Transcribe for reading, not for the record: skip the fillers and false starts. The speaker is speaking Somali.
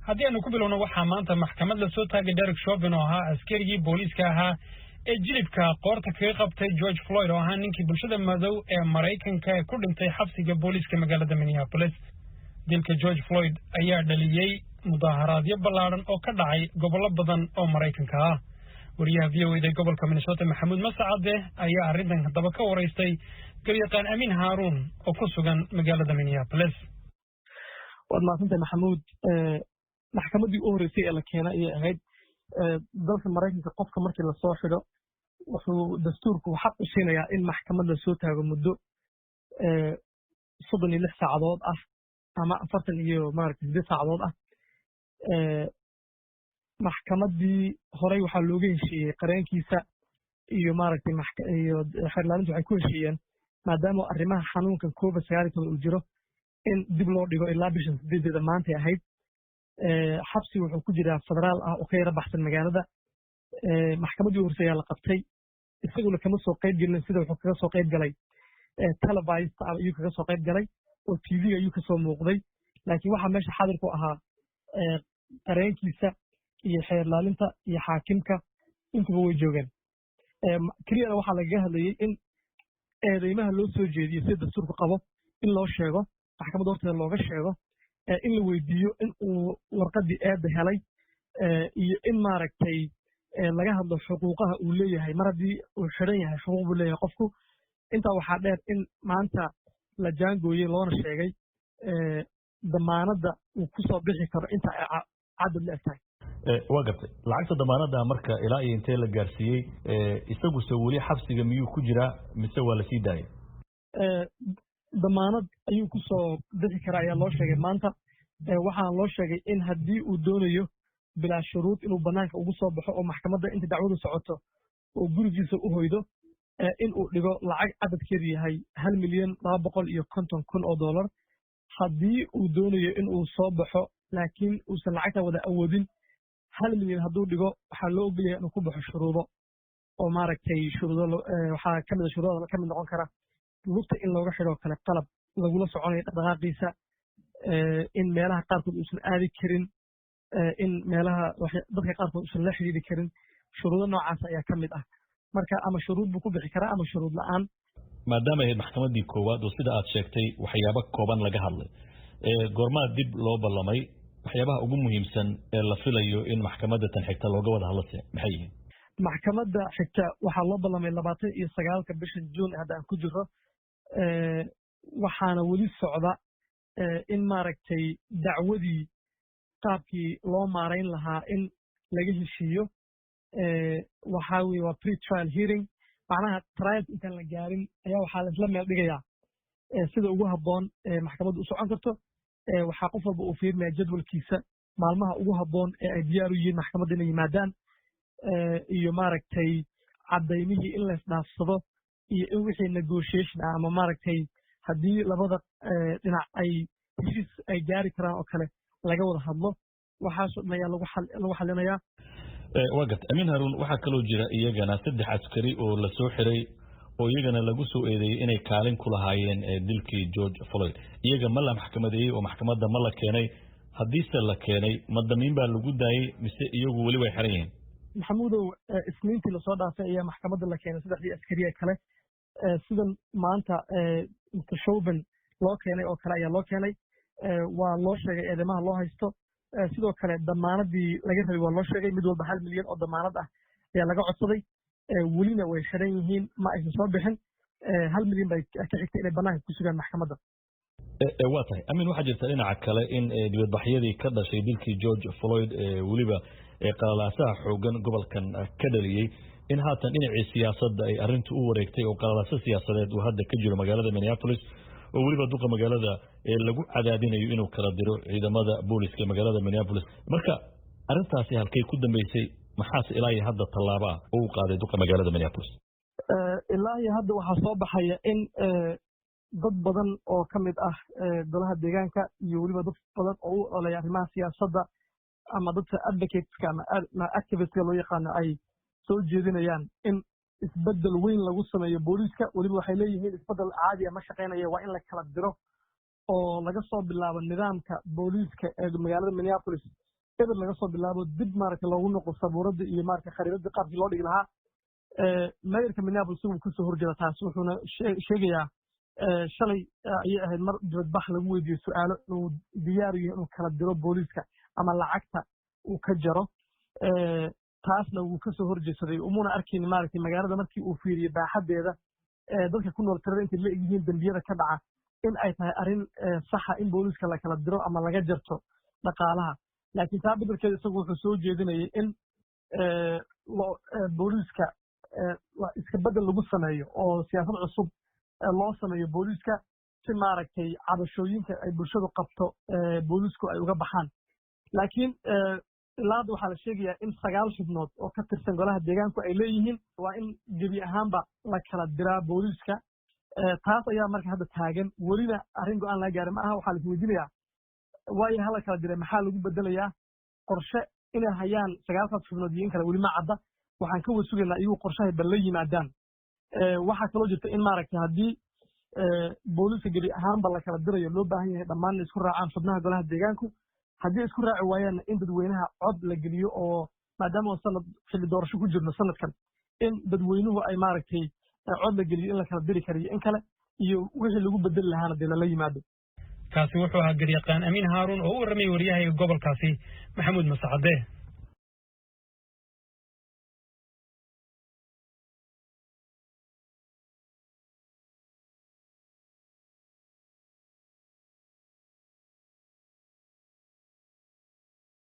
Haddii aanu ku bilowno, waxaa maanta maxkamad lasoo taagay Derek Chauvin oo ahaa askarigii booliiska ahaa ee jilibka qoorta kaga qabtay George Floyd, oo ahaa ninkii bulshada madow ee Maraykanka ee ku dhintay xabsiga booliiska magaalada Minneapolis. Dilka George Floyd ayaa dhaliyey mudaaharaadyo ballaadhan oo ka dhacay gobollo badan oo Maraykanka ah. Wariyaha VOA da gobolka Minnesota, Maxamuud Masacade, ayaa arrintan haddaba ka waraystay garyaqaan Amiin Haaruun oo ku sugan magaalada Minneapolis. Waad mahadsantahay, Maxamuud. Maxkamaddii u horreysay ee la keena ayay ahayd. Dalka Maraykanka qofka markii lasoo xidho, wuxuu dastuurku xaq u siinayaa in maxkamad lasoo taago muddo 36 saacadood ah ama afartan iyo maaragta 8 saacadood ah. Maxkamaddii horey waxaa looga heshiiyey, qareenkiisa iyo maaragtay iyo xeer ilaalintu waxay ku heshiiyeen, maadaama arrimaha xanuunkan COVID-19 uu jiro, in dib loo dhigo ilaa bishan 8-deeda. Maantay ahayd. Xabsi wuxuu ku jiraa federaal ah oo ka yara baxsan magaalada. Maxkamaddii horse ayaa la qabtay, isaguna kama soo qayb gelin. Sida wuxuu kaga soo qayb galay televised ayuu kaga soo qayb galay oo TV-ga ayuu kasoo muuqday, laakiin waxaa meesha xaadir ku ahaa qareenkiisa iyo xeer ilaalinta iyo xaakimka, intuba way joogeen. Keliyana waxaa lagaga hadlayey in eedeymaha loo soo jeediyo sida dastuurku qabo in loo sheego, maxkamadda horteeda looga sheego, in la weydiiyo in uu warqaddii eedda helay iyo in maaragtay laga hadlo xuquuqaha uu leeyahay. Mar haddii uu xidhan yahay, xuquuq buu leeyahay qofku. Intaa waxaa dheer in maanta la jaangooyey loona sheegay damaanadda uu ku soo bixi karo inta ay cadad la eg tahay. Waa gartay. Lacagta damaanadda marka ilaa iyo intee la gaarsiiyey? Isaguse weli xabsiga miyuu ku jiraa mise waa lasii daayay? Damaanad ayuu ku soo bixi karaa ayaa loo sheegay maanta. Waxaana loo sheegay in haddii uu doonayo bilaa shuruud inuu banaanka ugu soo baxo oo maxkamadda inta dacwadu socoto oo gurigiisa u hoydo, in uu dhigo lacag cadadkeedu yahay $1,250,000. Haddii uu doonayo in uu soo baxo laakiin uusan lacagta wada awoodin, 1 milyan hadduu dhigo, waxaa loo ogolyahay inuu ku baxo shuruudo oo maaragtay shuruudo waxaa ka mid a shuruudada ka mid noqon kara lugta in looga xidho kale qalab lagula soconayo dhaqdhaqaaqiisa, in meelaha qaarkood uusan aadi karin, in meelaha dadka qaarkood uusan la xidhiiri karin. Shuruudo noocaas ayaa ka mid ah. Marka ama shuruud buu ku bixi karaa ama shuruud la'aan. Maadaama ahayd maxkamaddii koowaad oo sida aad sheegtay waxyaabo kooban laga hadlay, goormaa dib loo ballamay? Waxyaabaha ugu muhiimsan ee la filayo in maxkamadda tan xigta looga wada hadlase maxay yihiin? Maxkamadda xigta waxaa loo ballamay 29-ka bishan Juun hadda aan ku jiro. Waxaana weli socda in maaragtay dacwadii qaabkii loo maarayn lahaa in laga heshiiyo. Waxaa weye waa pre trial hearing, macnaha trialka intaan la gaarin ayaa waxaa laisla meel dhigayaa sida ugu habboon maxkamaddu u socon karto. Waxaa qof walba uu fiirinaya jadwalkiisa, maalmaha ugu habboon ee ay diyaar u yihiin maxkamadda inay yimaadaan, iyo maaragtay caddaymihii in laysdhaafsado iyo in wixii negotiation ah ama maaragtay haddii labada dhinac ay heshiis ay gaari karaan oo kale laga wada hadlo. Waxaasoo dhan ayaa lagu xalinayaa. Waa garta, Amiin Haruun. Waxaa kaloo jira iyagana saddex askari oo lasoo xiray oo iyagana lagu soo eedeeyey inay kaalin ku lahaayeen dilkii George Floyd. Iyaga ma la maxkamadeeyey oo maxkamadda ma la keenay? Haddiise la keenay, ma damiin baa lagu daayey mise iyagu weli way xiran yihiin? Maxamuudow, Isniintii lasoo dhaafay ayaa maxkamadda la keenay saddexdii askariye kale. Sidan maanta Mr Chauvin loo keenay oo kale ayaa loo keenay. Waa loo sheegay eedeymaha loo haysto. Sidoo kale damaanadii laga rabay waa loo sheegay. Mid walba 1 milyan oo damaanad ah ayaa laga codsaday. Welina way xiran yihiin, ma aysan soo bixin. 1 milyan bay ka xigtay inay banaanka ku sugaan maxkamadda. Waa tahay, Amin. Waxaa jirta dhinaca kale in dibadbaxyadii ka dhashay dilkii George Floyd, weliba qalalaasaha xoogan gobolkan ka dhaliyey, in haatan dhinacii siyaasadda ay arrintu u wareegtay oo qalalaaso siyaasadeed uu hadda ka jiro magaalada Minneapolis, oo weliba duqa magaalada lagu cadaadinayo inuu kala diro ciidamada booliska ee magaalada Minneapolis. Marka arrintaasi halkay ku dambeysay? Maxaase ilaa iyo hadda tallaabo ah oo u qaaday duqa magaalada Minneapolis? Ilaa iyo hadda waxaa soo baxaya in dad badan oo ka mid ah golaha deegaanka iyo weliba dad badan oo u ololeya arrimaha siyaasadda ama dadka advocateska ama activistka loo yaqaano ay soo jeedinayaan in isbeddel weyn lagu sameeyo booliiska. Weliba waxay leeyihiin isbeddel caadi ah ma shaqaynaya, waa in la kala diro oo laga soo bilaabo nidaamka booliiska ee magaalada Minneapolis. Eber laga soo bilaabo, dib maaragtay loogu noqo sabuuradda iyo maaragtay khariiradda qaabkii loo dhigi lahaa. Mayorka Minneapolis wuu kasoo horjeeda taas, wuxuuna sheegayaa, shalay ayay ahayd mar dibadbax lagu weydiiyo su-aalo, inuu diyaar yahay inuu kala diro booliiska ama lacagta uu ka jaro. Taasna wuu kasoo horjeedsaday. Umuuna arkayn maaragtay magaalada markii uu fiiriyey baaxaddeeda, dadka ku nool tirada intay la egyihiin, dembiyada ka dhaca, in ay tahay arrin saxa in booliiska la kala diro ama laga jarto dhaqaalaha. Laakiin taa beddelkeeda isagu wuxuu soo jeedinayay in booliiska iska bedel lagu sameeyo oo siyaasad cusub loo sameeyo booliiska, si maaragtay cabashooyinka ay bulshadu qabto booliisku ay uga baxaan. Laakiin ilaa hadda waxaa la sheegayaa in 9 xubnood oo ka tirsan golaha deegaanku ay leeyihiin waa in gebi ahaanba la kala diraa booliiska. Taas ayaa marka hadda taagan, welina arrin go-aan laga gaaray ma aha. Waxaa la isweydiinayaa, waayo hala kala diray, maxaa lagu bedelayaa? Qorshe inay hayaan 9kaas xubnood iyo in kale weli ma cadda. Waxaan ka wasugaynaa iyagu qorshahay bal la yimaadaan. Waxaa kaloo jirta in maaragtay haddii booliiska gebi ahaanba la kala dirayo, loo baahan yahay dhammaan inay isku raacaan xubnaha golaha deegaanku. Haddii isku raaci waayaanna, in dadweynaha cod la geliyo, oo maadaama oo sanad xilli doorasho ku jirno sanadkan, in dadweynuhu ay maaragtay cod la geliyo in la kala diri kariyo in kale iyo wixii lagu bedeli lahaana dee lala yimaado. Kaasi wuxuu ahaa garyaqaan Amiin Haaruun oo u warramayay waryahaga gobolkaasi, Maxamuud Masacade.